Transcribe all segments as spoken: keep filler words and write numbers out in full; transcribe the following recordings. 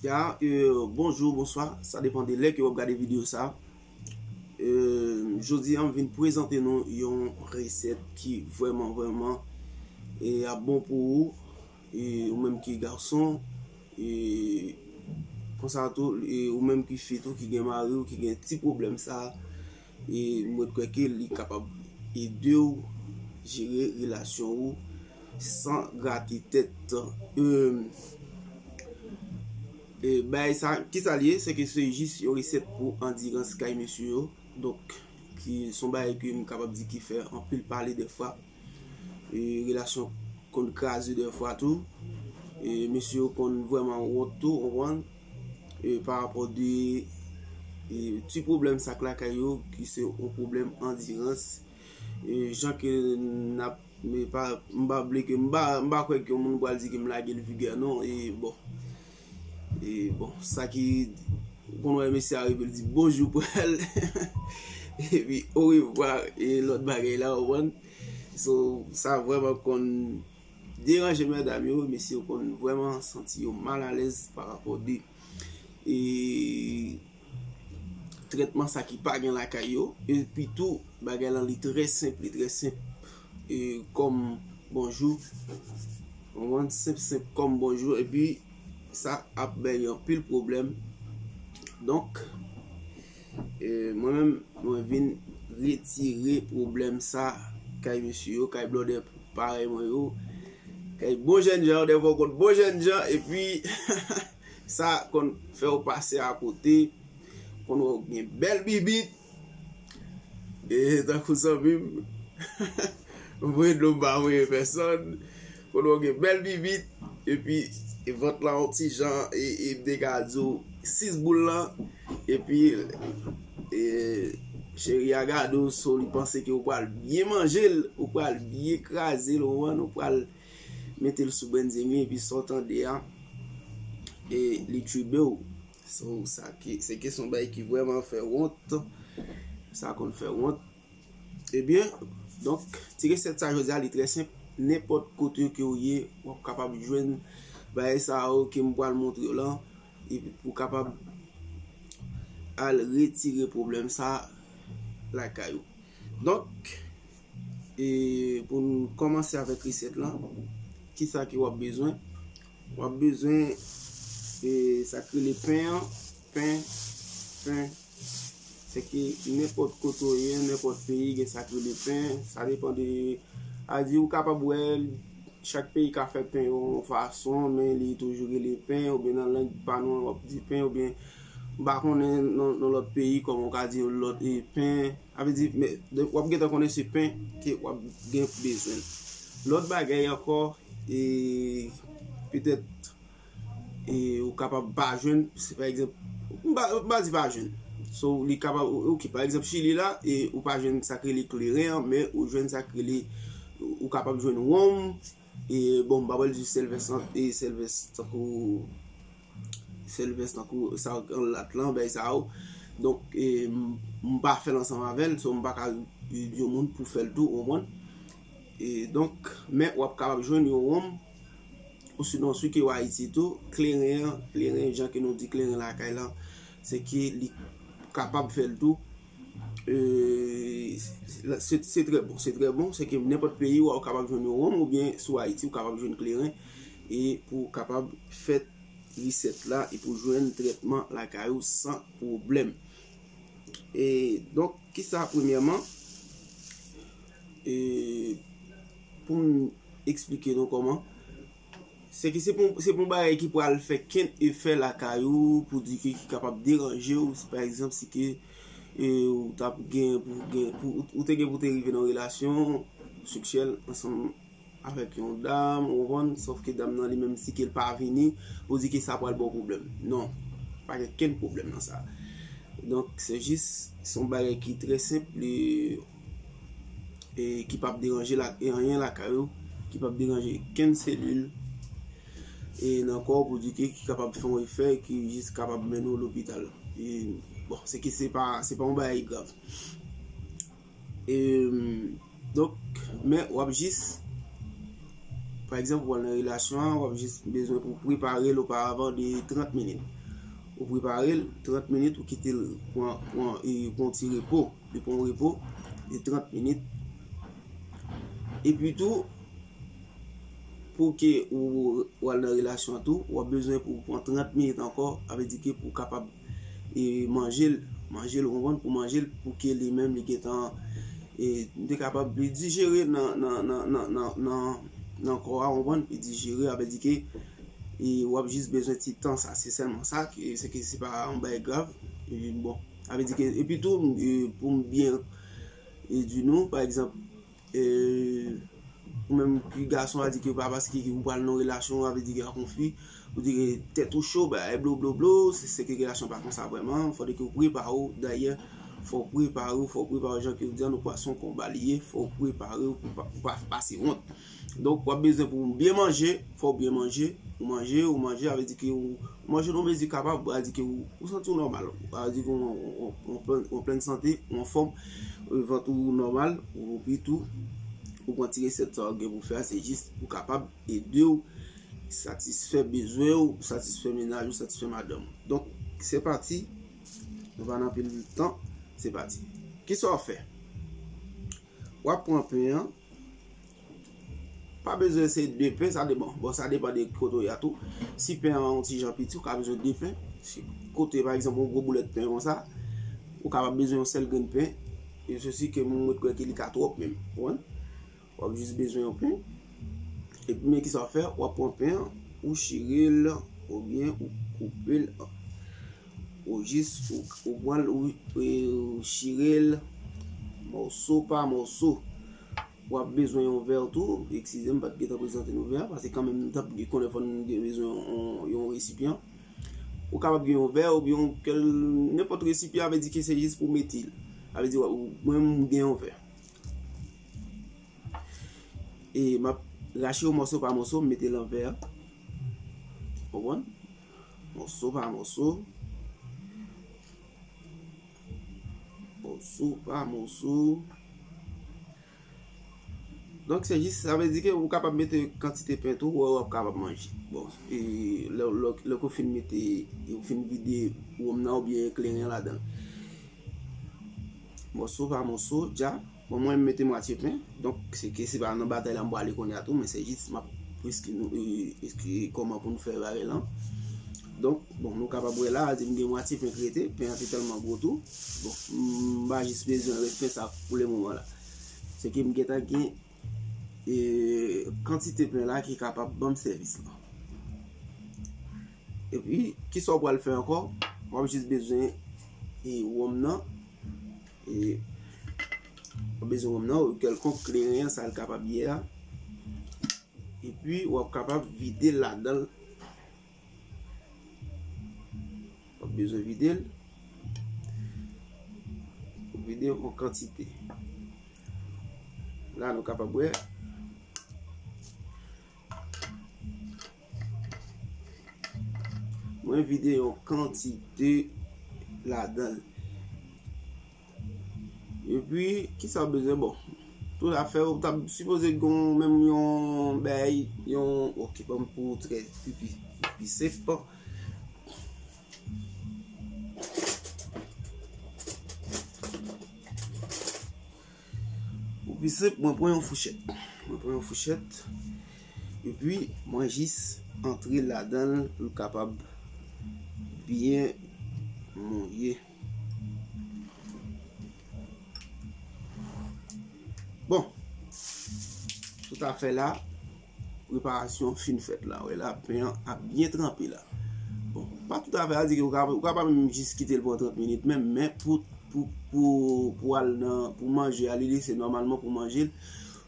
Ya, euh, bonjou, bonswa, sa depann de lè ke w ap gade videyo sa. Euh, jodi a, m vin prezante nou yon resèt ki vrèman, vrèman, e, ap bon pou ou, e, ou menm ki gason, e, konsa tou, e, ou menm ki fi tou, ki gen mari w, ki gen ti pwoblèm sa, e, mwen kwè ke li kapab ede w jere relasyon ou san grate tèt. Euh, e, bagay sa, ki sa l ye? Se ke se jis yon resèt pou andirans kay mesye yo. Donk, ki se yon bagay ke m kapab di ki fè anpil pale dèfwa. E, relasyon konn kraze dèfwa tou. E, mesye yo konn vrèman wont tou, w konprann? E, pa rapò de, e, ti pwoblèm sa k lakay yo, ki se yon pwoblèm andirans. E, jan ke n ap, men pa, m pa vle ke, m pa, m pa kwè ke yon moun pral di ke m lage l vigè, non. E, bon. E, bon, sa ki, ou konn wè mesye a rive, l di bonjou pou l. Epi, orevwa, e lòt bagay la, w konprann? So, sa vrèman konn deranje medam yo, mesye yo konn vrèman santi yo malalèz pa rapò de, e, trètman sa ki pa gen lakay yo. Epi tou, bagay lan li trè senp, li trè senp, e, kòm bonjou. Ou konprann? Senp, senp kòm bonjou. Epi, sa ap bay anpil pwoblèm. Donk, e, mwen menm, mwen vin retire pwoblèm sa kay mesye yo, kay blòdè parèy mwen yo, kay bon jènjan, dèfwa w konn bon jènjan, epi sa konn fè w pase akote, konn wè w gen bèl bibit, e tankou zanmi m, m voye dlo m pa voye pèsòn, konn wè w gen bèl bibit, epi e vant lan yon ti jan, e, e m te ka di w sis boul lan, epi, e, cheri a gade w, so li panse ke ou pral byen manje l, ou pral byen kraze l, ou konprann, ou pral mete l sou brenn zemi, epi sa w tande a, e li tchwibe w. So, sa ki, se kesyon bagay ki vrèman fè wont. Sa konn fè wont. Ebyen, donk, ti resèt sa jodi a, li trè senp. Nenpòt kote ke w ye, w ap kapab jwenn bagay sa yo ke m pral montre w lan, epi pou w kapab al retire pwoblèm sa lakay ou. Donk, e pou n kòmanse avèk resèt lan, kisa ke w ap bezwen? W ap bezwen, e, sa k rele pen an, pen, pen. Se ke nenpòt kote w ye, nenpòt peyi gen sa k rele pen. Sa depann de, a di ou kapab wè, chak peyi ka fè pen yo yon fason, men li toujou rele pen, oubyen nan lang pa nou an, w ap di pen, oubyen m pa konnen nan, nan lòt peyi kòman w ka di yon lòt, e, pen. A vle di, men, w ap gentan konnen se pen ke w ap gen bezwen. Lòt bagay ankò, e, petèt, e, ou kapab pa jwenn, se pa egzanp, m pa, m pa di pa jwenn. So, li kapab, ok, pa egzanp, Chili la, e ou pa jwenn sa k rele kleren an, men ou jwenn sa k rele, ou kapab jwenn wonm, e, bon, m pa pral di sèlvès lan, e, sèlvès tankou, sèlvès tankou sa an lat lan, bagay sa yo. Donk, e, m, m pa fè l ansanm avè l, so m pa ka di yon moun pou fè l tou, ou konprann? E, donk, men w ap kapab jwenn yon wonm, osinon si ke w Ayiti tou, kleren an, kleren, jan ke nou di kleren lakay lan, se ke li kapab fè l tou. E, se, se trè bon, se trè bon, se ke nenpòt peyi w kapab jwenn yon wonm, oubyen si w Ayiti, w kapab jwenn kleren, e pou w kapab fè resèt la, e pou jwenn trètman lakay ou san pwoblèm. E, donk, kisa premyèman? E, pou m eksplike nou kòman, se ke se pou, se pou yon bagay ki pral fè kenn efè lakay ou, pou di ke ki kapab deranje w, si pa egzanp, si ke, e, ou t ap gen pou gen, pou, ou te gen pou te rive nan relasyon seksyèl ansanm avèk yon dam, ou konprann, sòf ke dam nan li menm si ke l pa vini, pou di ke sa pral ba w pwoblèm. Non, pa gen kenn pwoblèm nan sa. Donk, se jis, se yon bagay ki trè senp, li, e ki p ap deranje la, e anyen lakay ou, ki p ap deranje kenn selil, e nan kò w pou di ke ki kapab fè yon efè, ki jis kapab mennen w lopital. E, bon, se ke se pa, se pa yon bagay grav. E, donk, men w ap jis Pa egzanp, ou al nan relasyon an, w ap jis bezwen pou w prepare l oparavan de trant minit. Ou prepare l trant minit, ou kite l pran, pran, e, pran yon ti repo. Li pran yon repo de trant minit. Epi tou, pou ke ou, ou al nan relasyon an tou, w ap bezwen pou w pran trant minit ankò, sa vle di ke pou w kapab, e, manje l, manje l, ou konprann, pou manje l, pou ke li menm li gentan, e, li kapab li dijere nan, nan, nan, nan, nan, nan, nan kò a, ou konprann, li dijere, sa vle di ke, e, w ap jis bezwen ti tan sa, se sèlman sa, ke, se ke se pa yon bagay grav, e, bon, sa vle di ke, epi tou, e, pou m byen, e, di nou, pa egzanp, e, ou menm ki gason, sa vle di ke pa paske ou pral nan relasyon, sa vle di ke ak yon fi, ou di ke tèt ou cho, bagay blo, blo, blo, se, se ke relasyon pa konsa vrèman, fòde ke ou prepare w, dayè, fò w prepare w, fò w prepare w, jan ke yo di an, nou pwason konba li ye, fò w prepare w pou pa, pou pa pase wont. Donk, w ap bezwen pou w byen manje, fò w byen manje, ou manje, ou manje, sa vle di ke ou, ou manje nan yon mezi kapab, sa vle di ke ou, ou santi w nòmal, sa vle di ke ou, ou, ou, ou plen, ou plen sante, ou anfòm, e, vant ou nòmal, ou, epi tou, ou pran ti resèt sa w gen pou fè a, se jis pou kapab ede w satisfè bezwen w, satisfè mennaj ou, satisfè madanm ou. Donk, se pati, nou pa nan pil tan, se pati. Kisa w ap fè? W ap pran pen an, pa bezwen se de pen, sa depan. Bon, sa depan de kote w ye a tou. Si pen an yon ti jan piti, ou ka bezwen de pen. Si kote, pa egzanp, yon gwo boulèt pen konsa, ou kapab bezwen yon sèl grenn pen. E se si ke mwen kwè ke li ka twòp menm. Ou konprann? W ap jis bezwen yon pen. Epi, men kisa w ap fè? W ap pran pen an, ou chire l, oubyen ou koupe l, ou jis, ou, ou pran l, ou, e, ou chire l, mòso pa mòso. W ap bezwen yon vè tou, eskize m, m pa t gentan prezante nou vè a, paske kanmenm, m t ap konnen fò n gen bezwen yon, yon resipyan. Ou kapab gen yon vè, oubyen yon kèl, nenpòt resipyan, sa vle di ke se jis pou mete l. Sa vle di, w, mwen, m gen yon vè. E m ap rache yo mòso pa mòso, m mete l nan vè a. Konprann? Mòso pa mòso. Mòso pa mòso. Donk, se jis, sa vle di ke ou kapab mete kantite pen tou, w, w ap kapab manje. Bon, e lè, lè, lè ke w fin mete, ou fin vide wonm nan oubyen kleren an ladan l. Mòso pa mòso, dja. Bon, mwen, m mete mwatye pen. Donk, se ke se pa nan batay la m prale kounye a tou, men se jis m ap esplike nou, e, esplike kòman pou nou fè bagay lan. Donk, bon, nou kapab wè la, di m gen mwatye pen k rete, pen an te tèlman gwo tou. Bon, m pa jis bezwen rès pen sa pou le moman la. Se ke m gentan gen, e, kantite pen la ki kapab ban m sèvis lan. Epi, kisa w pral fè ankò? W ap jis bezwen, e, wonm nan. E, w ap bezwen wonm nan, ou kèlkonk kleren an, sa l kapab ye a. Epi, w ap kapab vide l ladan l. W ap bezwen vide l. Vide yon kantite. La, nou kapab wè. Mwen vide yon kantite ladan l. Epi, kisa w bezwen? Bon, tout afè, ou ta sipoze gen menm yon bay, yon, ok, ban m pou trè pi, pi, pi senp. Pou pi senp, mwen pran yon fouchèt. Mwen pran yon fouchèt. Epi, mwen jis antre ladan l pou l kapab byen mouye. Bon. Tout afè la, preparasyon fin fèt la. Wè la, pen an ap byen tranpe la. Bon, pa tout afè a di ke ou ka, ou ka pa menm jis kite l pran trant minit menm, men pou, pou, pou, pou al nan, pou manje a, li lese nòmalman pou manje l,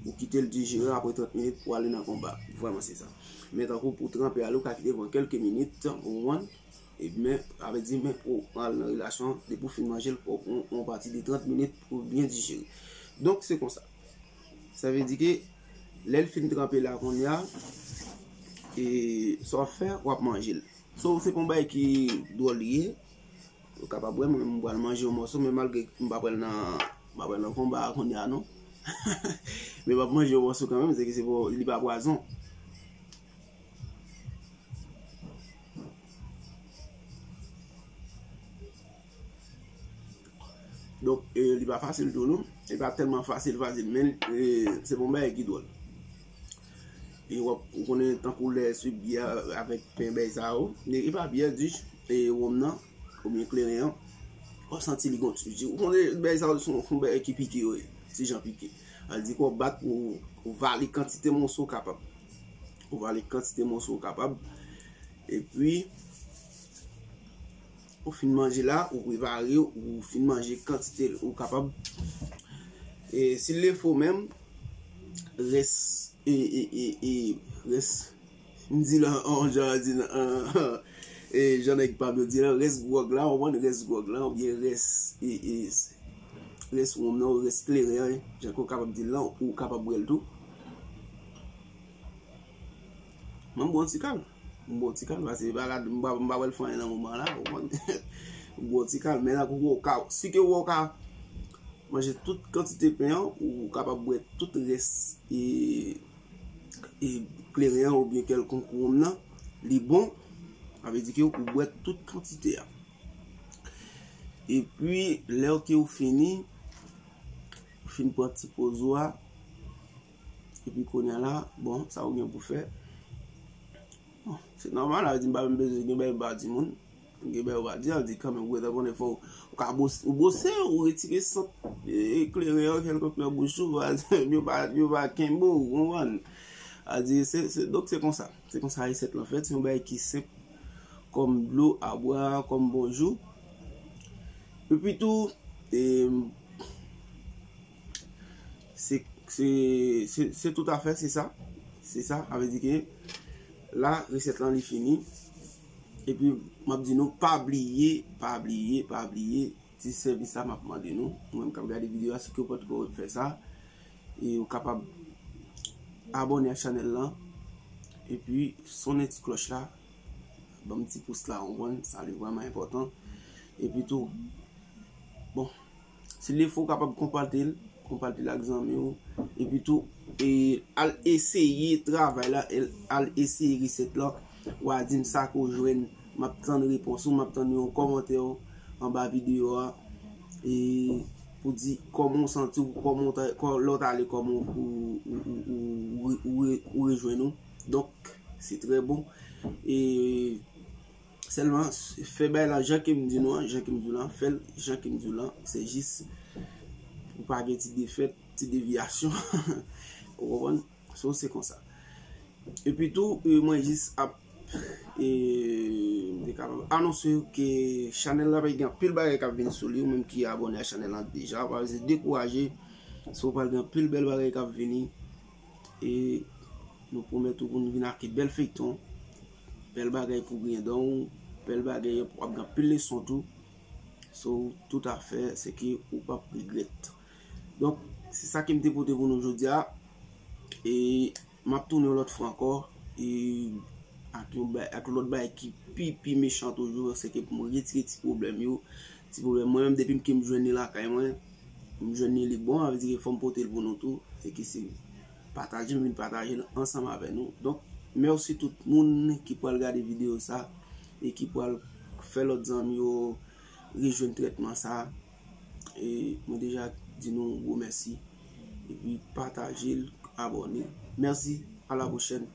ou kite l dijere apre trant minit pou ale nan konba. Vrèman se sa. Men tankou pou tranpe a, ou ka kite l pran kèlke minit, ou konprann? E men, sa vle di, men pou al nan relasyon, depi w fin manje l, fò w pran yon pati de trant minit pou l byen dijere. Donk, se konsa. Sa vle di ke lè l fin tranpe la kounye a, e sa w ap fè, w ap manje l. So, se pa yon bagay ki dwòl li ye. Ou kapab wè, mwen, m pral manje yon mòso, men malgre m pa pral nan, m pa pral nan konba a kounye a, non. Men m ap manje yon mòso kanmenm, se ke se pa, li pa pwazon. Donk, e, li pa fasil tou non. Li pa tèlman fasil, fasil, men, e, se pa yon bagay ki dwòl. E w ap, ou konnen tankou lè swip biyè avèk pen bay sa yo. E, e pa biyè, di, e, wonm nan, oubyen kleren an, w ap santi li gon ti, ou konnen bay sa yo se yon, se yon bagay ki pike yo ye. Ti jan pike. Sa vle di ke w ap bat pou, pou vale kantite moso w kapab. Ou vale kantite moso w kapab. Epi, ou fin manje la, ou prepare, ou fin manje kantite ou kapab. E si l fo menm, rès, e, e, e, e, rès, m di la, an, jan di la, an, e, jan nèg pa m yo di la, rès gwòg la, ou konprann, rès gwòg la, oubyen rès, e, e, rès wonm nan, rès kleren an, jan ke w kapab di l lan, ou kapab bwè l tou. Mwen m bwè yon ti kal. M bwè yon ti kal, paske pa la, m pa, m pa wè l fè anyen nan moman la, ou konprann? M bwè yon ti kal, men nan kou w ka, si ke w ka manje tout kantite pen an, ou kapab bwè tout rès, e, e kleren an oubyen kèlkonk wonm nan, li bon, sa vle di ke ou bwè tout kantite a. Epi, lè ke ou fini, ou fin pran ti poz ou a, epi kounye a la, bon, sa ou gen pou fè. Bon, se nòmal, sa vle di m pa menm bezwen gen bagay m pa di moun. Gen bagay ou pa di, sa vle di kanmenm, ou gentan konnen fò ou, ou ka bwose, ou bwose, ou retire sant, e, kleren an kèlkonk nan bouch ou, yo pa, yo pa kenbe w, ou konprann? Sa vle di, se, se, donk se konsa. Se konsa resèt lan fèt, se yon bagay ki senp kòm dlo a bwè, kòm bonjou. Epi tou, e, se, se, se, se toutafè, se sa. Se sa, sa vle di ke la, resèt lan li fini. Epi, m ap di nou, pa bliye, pa bliye, pa bliye, ti sèvis sa m ap mande nou. Ou menm k ap gade videyo a, si ke w potko fè sa, e ou kapab abòne ak chanèl lan. Epi, sonnen ti klòch la. Ban m ti pous la, ou konprann, sa li vrèman enpòtan. Epi tou, bon, si l fo, ou kapab konpati l, konpati l ak zanmi w. Epi tou, e, al eseye travay la, el, al eseye resèt lan. W a di m sa ke w jwenn, m ap tann repons ou, m ap tann yon kòmantè w anba videyo a. E pou di kòman w santi w, kòman w ta, kò, lè w t ale, kòman w, ou, ou, ou, ou, ou, ou, ou rejwenn ou. Donk, se trè bon. E sèlman, fè bagay la jan ke m di nou an, jan ke m di w lan, fè l jan ke m di w lan. Se jis pou pa gen ti defèt, ti devyasyon. Ou konprann? So, se konsa. Epi tou, e, mwen jis ap, e, m te kapab anonse ke chanèl la va gen anpil bagay k ap vin sou li, ou menm ki abòne a chanèl lan deja, pa bezwen dekouraje. So, pral gen anpil bèl bagay k ap vini. E nou pwomèt ou pou nou vin ak bèl feyton, bèl bagay pou griyen dan w, bèl bagay w ap gen anpil leson tou. So, toutafè, se ke ou p ap regrèt. Donk, se sa ke m te pote pou nou jodi a. E m ap tounen yon lòt fwa ankò. E ak yon ba-, ak yon lòt bagay ki pi, pi mechan toujou, se ke pou m retire ti pwoblèm yo. Ti pwoblèm, mwen menm, depi m ke m jwenn li lakay mwen, m jwenn li, li bon, sa vle di ke fò m pote l pou nou tou. Se ke se pataje, m vin pataje l ansanm avè nou. Donk, mèsi tout moun ki pral gade videyo sa e ki pral fè lòt zanmi yo rejwenn trètman sa. E mwen deja di nou gwo mèsi. Epi pataje l, abòne. Mèsi, a la pwochèn.